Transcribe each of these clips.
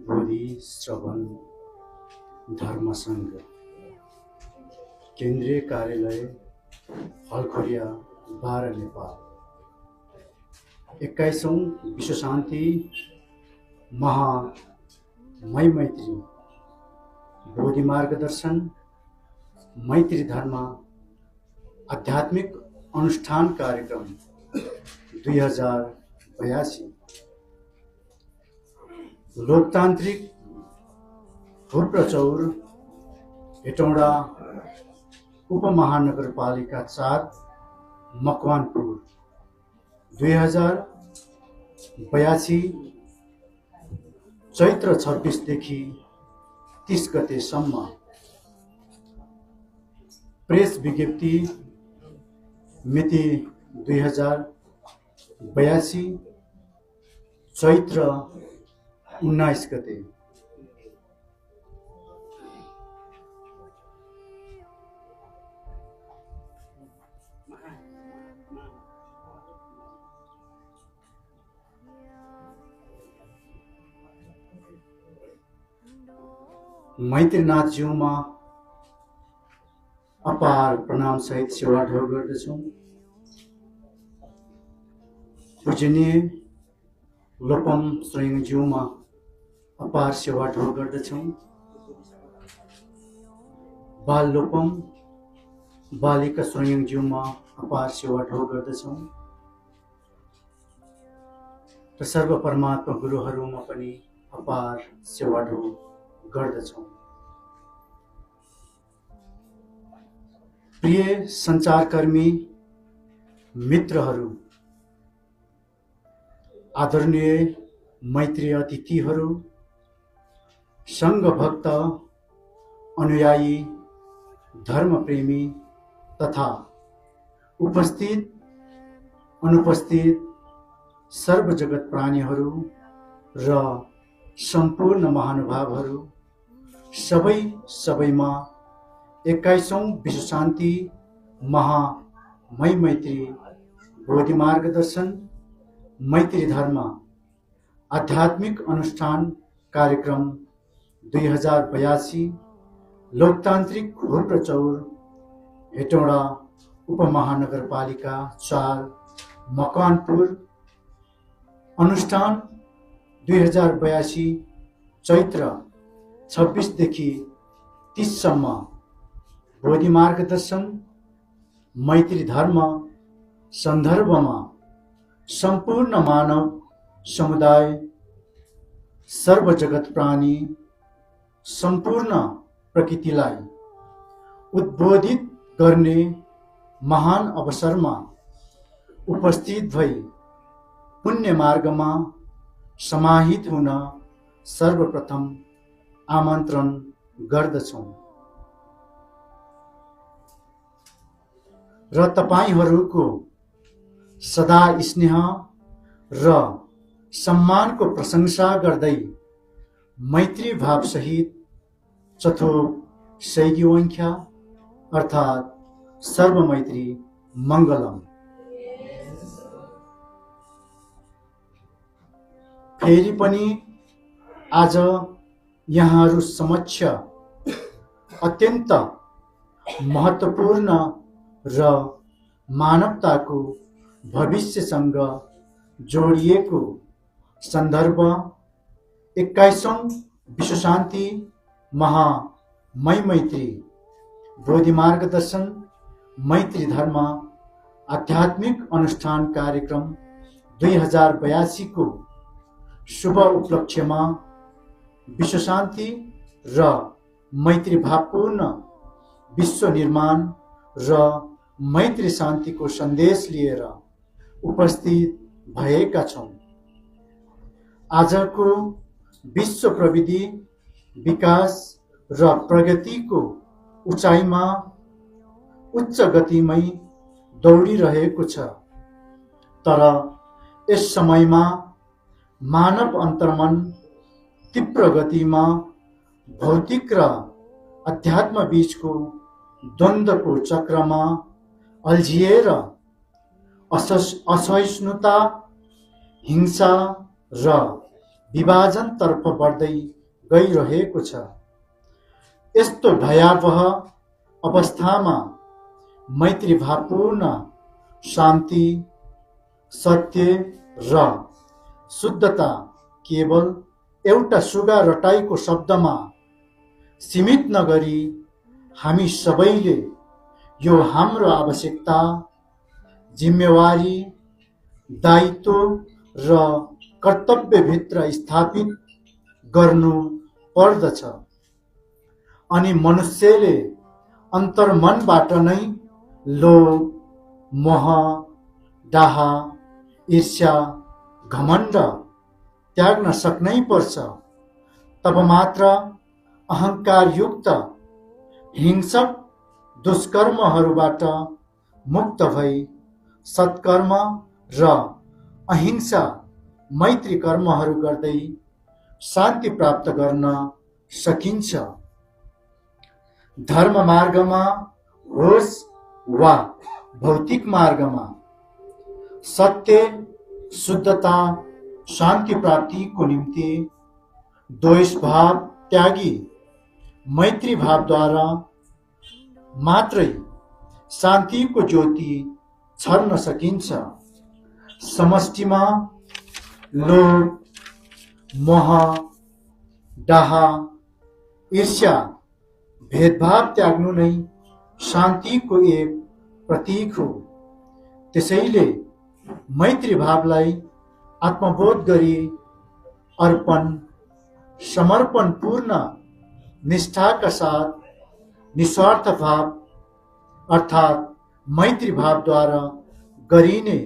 बोधि श्रवण धर्म संघ केन्द्रीय कार्यालय हलखोरिया 12 नेपाल 21औं विश्व शान्ति मई मैत्री बोधि मार्गदर्शन मैत्री धर्म आध्यात्मिक अनुष्ठान कार्यक्रम 2082 लोकतान्त्रिक हुर्प्रचौर हेटौँडा उपमहानगरपालिका 4 मकवानपुर 2082 चैत्र 26 देखि 30 गतेसम्म प्रेस विज्ञप्ति मिति 2082 चैत्र 19 गते। मैत्रीनाथज्यूमा अपार प्रणाम सहित सेवा ढोल गर्दछौं। पूजनीय लोपम स्वयंज्यूमा अपार सेवा ढोल गर्दछौं। बाल लोपम बालिका स्वयंज्यूमा अपार सेवा ढोल गर्दछौं। र सर्व परमात्मा गुरुहरूमा पनि अपार सेवा ढोल गर्दछौं। प्रिय सञ्चारकर्मी मित्रहरू, आदरणीय मैत्री अतिथिहरू, संघ भक्त अनुयायी धर्मप्रेमी तथा उपस्थित अनुपस्थित सर्व जगत प्राणीहरू र सम्पूर्ण महानुभावहरू सबैमा 21औं विश्व शान्ति मई मैत्री बोधि मार्गदर्शन मैत्री धर्म आध्यात्मिक अनुष्ठान कार्यक्रम 2082 लोकतान्त्रिक हुर्प्रचौर हेटौँडा उपमहानगरपालिका 4 मकवानपुर अनुष्ठान 2082 चैत्र 26 देखि 30 सम्म बोधि मार्गदर्शन मैत्री धर्म सन्दर्भमा सम्पूर्ण मानव समुदाय सर्व जगत प्राणी सम्पूर्ण प्रकृतिलाई उद्बोधित गर्ने महान अवसरमा उपस्थित भई पुण्य मार्गमा समाहित हुन सर्वप्रथम आमन्त्रण गर्दछौं र तपाईहरूको सदा स्नेह र सम्मानको प्रशंसा गर्दै मैत्री भाव सहित चथोक सैगिवंख्या अर्थात् सर्वमैत्री मङ्गलम। फेरि पनि आज यहाँहरू समक्ष अत्यन्त महत्त्वपूर्ण र मानवताको भविष्यसँग जोडिएको सन्दर्भ 21औं विश्व शान्ति मई मैत्री बोधि मार्गदर्शन मैत्री धर्म आध्यात्मिक अनुष्ठान कार्यक्रम 2082 को शुभ उपलक्ष्यमा विश्व शान्ति र मैत्री भावपूर्ण विश्व निर्माण र मैत्री शान्तिको सन्देश लिएर उपस्थित भएका छौं। आजको विश्व प्रविधि विकास र प्रगतिको उचाइमा उच्च गतिमै दौडिरहेको छ, तर यस समयमा मानव अन्तर्मन तीव्र गतिमा भौतिक र अध्यात्म बीचको द्वन्द्वको चक्रमा अल्झिएर असहिष्णुता, हिंसा र विभाजनतर्फ बढ्दै गइरहेको छ। यस्तो भयावह अवस्थामा मैत्रीभावपूर्ण शान्ति, सत्य र शुद्धता केवल एउटा सुगा रटाइको शब्दमा सीमित नगरी हामी सबैले यो हाम्रो आवश्यकता, जिम्मेवारी, दायित्व र कर्तव्यभित्र स्थापित गर्नु पर्दछ। अनि मनुष्यले अन्तर्मनबाट नै लोभ, मोह, डाह, ईर्ष्या, घमण्ड त्याग्न सक्नै पर्छ। तब मात्र अहङ्कारयुक्त हिंसक दुष्कर्महरूबाट मुक्त भई सत्कर्म र अहिंसा मैत्री कर्महरू गर्दै शान्ति प्राप्त गर्न सकिन्छ। धर्म मार्गमा होस् वा भौतिक मार्गमा सत्य, शुद्धता, शान्ति प्राप्तिको निम्ति द्वेष भाव त्यागी मैत्री भावद्वारा मात्रै शान्तिको ज्योति छर्न सकिन्छ। समष्टिमा लोभ, मोह, डाह, ईर्ष्या, भेदभाव त्याग्नु नै शान्तिको एक प्रतीक हो। त्यसैले मैत्री भावलाई आत्मबोध गरी अर्पण, समर्पण पूर्ण निष्ठाका साथ निस्वार्थ भाव अर्थात् मैत्री भावद्वारा गरिने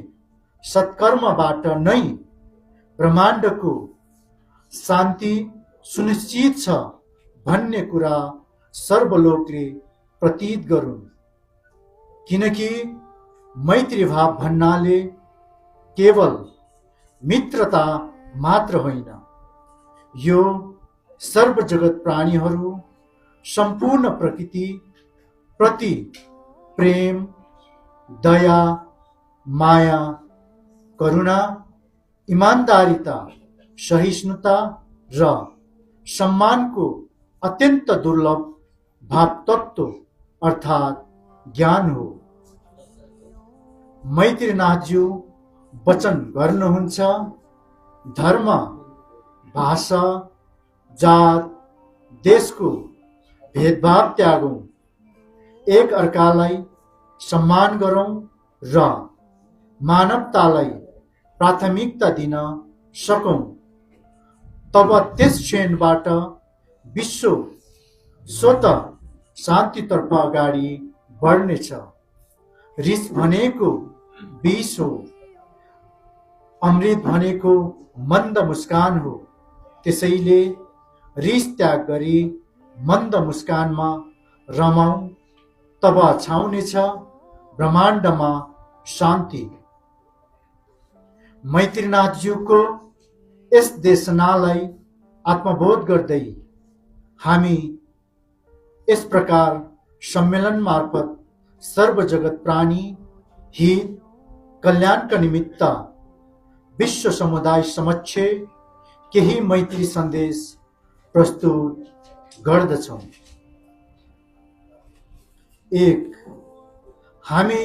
सत्कर्मबाट नै ब्रह्माण्डको शान्ति सुनिश्चित छ भन्ने कुरा सर्वलोकले प्रतीत गरून्। किनकि मैत्री भाव भन्नाले केवल मित्रता मात्र होइन, यो सर्व जगत प्राणीहरू, सम्पूर्ण प्रकृति प्रति प्रेम, दया, माया, करुणा, इमानदारिता, सहिष्णुता र सम्मानको अत्यन्त दुर्लभ भावतत्व अर्थात् ज्ञान हो। मैत्रीनाथज्यू वचन गर्नुहुन्छ, धर्म, भाषा, जात, देशको भेदभाव त्यागौं, एक अर्कालाई सम्मान गरौं र मानवतालाई प्राथमिकता दिन सकौं। तब त्यस क्षणबाट विश्व स्वतः शान्तितर्फ अगाडि बढ्नेछ। रिस भनेको विष हो, अमृत भनेको मन्द मुस्कान हो। त्यसैले रिस त्याग गरी मन्द मुस्कानमा रमाऊ, तब छाउनेछ ब्रह्माण्डमा शान्ति। मैत्रीनाथज्यूको यस देशनालाई आत्मबोध गर्दै हामी यस प्रकार सम्मेलन मार्फत सर्व जगत प्राणी हित कल्याणका निमित्त विश्व समुदाय समक्ष केही मैत्री सन्देश प्रस्तुत गर्दछौँ। 1. हामी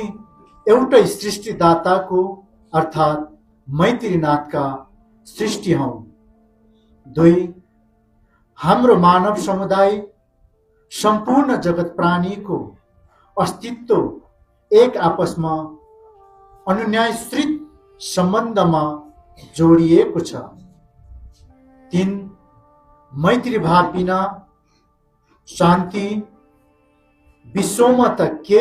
एउटै सृष्टिदाताको अर्थात् मैत्रीनाथका सृष्टि हौं। 2. हाम्रो मानव समुदाय सम्पूर्ण जगत प्राणीको अस्तित्व एक आपसमा अनुन्यायश्रित सम्बन्धमा जोडिएको छ। 3. मैत्री भाव बिना शान्ति विश्वमा त के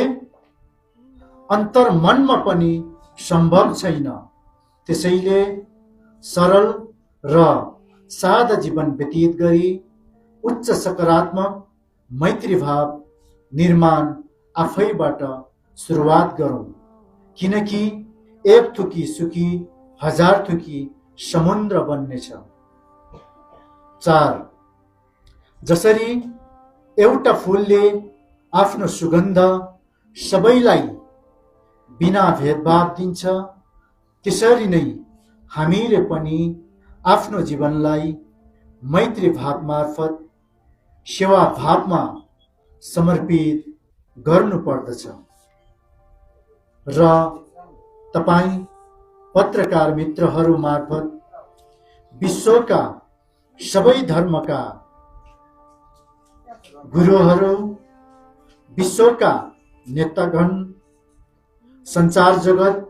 अन्तर्मनमा पनि सम्भव छैन। त्यसैले सरल र सादा जीवन व्यतीत गरी उच्च सकारात्मक मैत्री भाव निर्माण आफैबाट सुरुवात गरौं। किनकि एक थुकी सुकी 1000 थुकी समुद्र बन्नेछ। 4. जसरी एउटा फूलले आफ्नो सुगन्ध सबैलाई बिना भेदभाव दिन्छ, त्यसरी नै हामीले पनि आफ्नो जीवनलाई मैत्री भाव मार्फत सेवा भावमा समर्पित गर्नु पर्दछ र तपाईं पत्रकार मित्रहरू मार्फत विश्वका सबै धर्मका गुरुहरू, विश्वका नेतागण, सञ्चार जगत,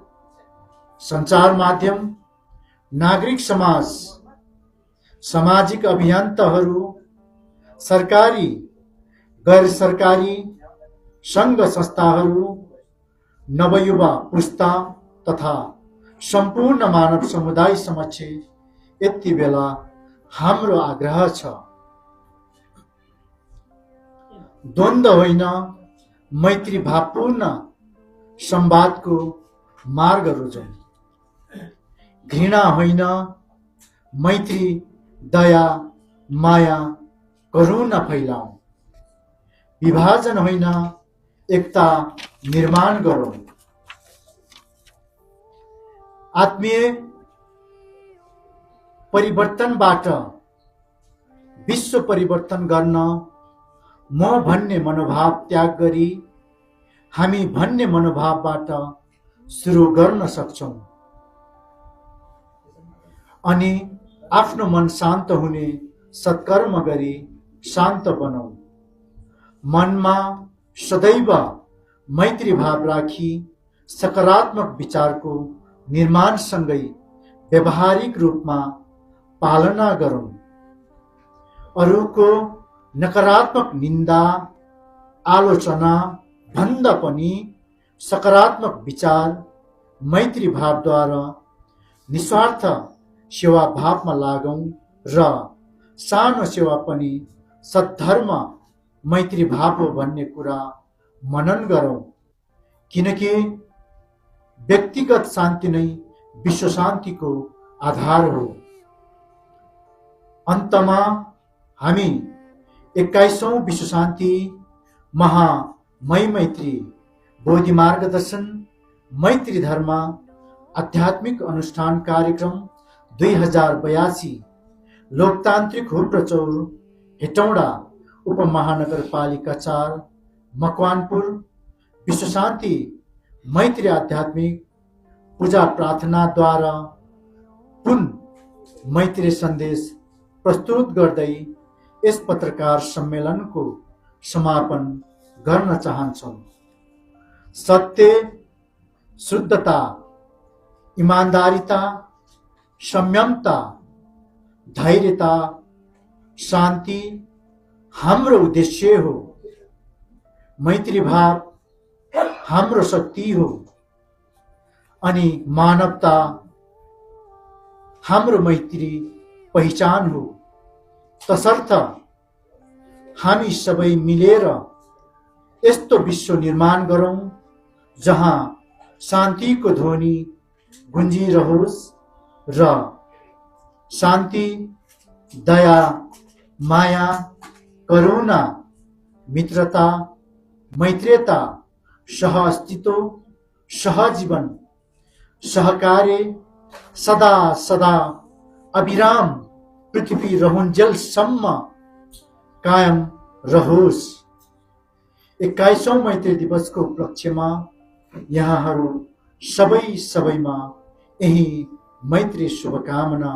सञ्चार माध्यम, नागरिक समाज, सामाजिक अभियन्ताहरू, सरकारी गैर सरकारी सङ्घ संस्थाहरू, नवयुवा पुस्ता तथा सम्पूर्ण मानव समुदाय समक्ष यति बेला हाम्रो आग्रह छ, द्वन्द्व होइन मैत्री भावपूर्ण संवादको मार्ग रोजौं। घृणा होइन मैत्री, दया, माया, करुणा फैलाऊं। विभाजन होइन एकता निर्माण गरौं। आत्मीय परिवर्तनबाट विश्व परिवर्तन गर्न म भन्ने मनोभाव त्याग गरी हामी भन्ने मनोभावबाट सुरु गर्न सक्छौं अनि आफ्नो मन शान्त हुने सत्कर्म गरी शान्त बनाऊ। मनमा सदैव मैत्री भाव राखी सकारात्मक विचारको निर्माणसँगै व्यावहारिक रूपमा पालना गरौं। अरूको नकारात्मक निन्दा, आलोचना भन्दा पनि सकारात्मक विचार मैत्री भावद्वारा निस्वार्थ सेवा भावमा लागौं र सानो सेवा पनि सद्धर्म मैत्री भाव हो भन्ने कुरा मनन गरौं, किनकि व्यक्तिगत शान्ति नै विश्व शान्तिको आधार हो। अन्तमा हामी 21औं विश्व शान्ति महामय मैत्री बोधि मार्गदर्शन मैत्री धर्म आध्यात्मिक अनुष्ठान कार्यक्रम 2082 लोकतान्त्रिक हुप्रचौर हेटौडा उपमहानगरपालिका 4 मकवानपुर विश्व शान्ति मैत्री आध्यात्मिक पूजा प्रार्थनाद्वारा पुन मैत्री सन्देश प्रस्तुत गर्दै यस पत्रकार सम्मेलनको समापन गर्न चाहन्छौं। सत्य, शुद्धता, ईमानदारिता, संयमता, धैर्यता, शान्ति हाम्रो उद्देश्य हो। मैत्री भाव हाम्रो शक्ति हो अनि मानवता हाम्रो मैत्री पहिचान हो। तसर्थ हामी सबै मिलेर यस्तो विश्व निर्माण गरौं जहाँ शान्तिको ध्वनि गुन्जिरहोस् र शान्ति, दया, माया, करुणा, मित्रता, मैत्रीता, सहअस्तित्व, सहजीवन, सहकार्य सदा सदा अविराम पृथ्वी रहन्जेलसम्म कायम रहोस्। 21औं मैत्री दिवसको उपलक्ष्यमा यहाँहरू सबैमा यही मैत्री शुभकामना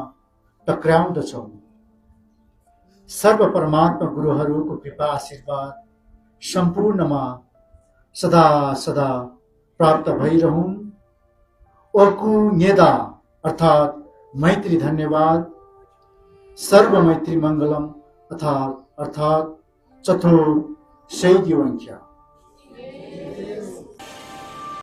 टक्राउँदछौं। सर्व परमात्मा गुरुहरूको कृपा आशीर्वाद सम्पूर्णमा सदा सदा प्राप्त भइरहुन्। ओकु न्येदा अर्थात मैत्री धन्यवाद। सर्व मैत्री मंगलम अर्थात चतुर शैद्योंख्या।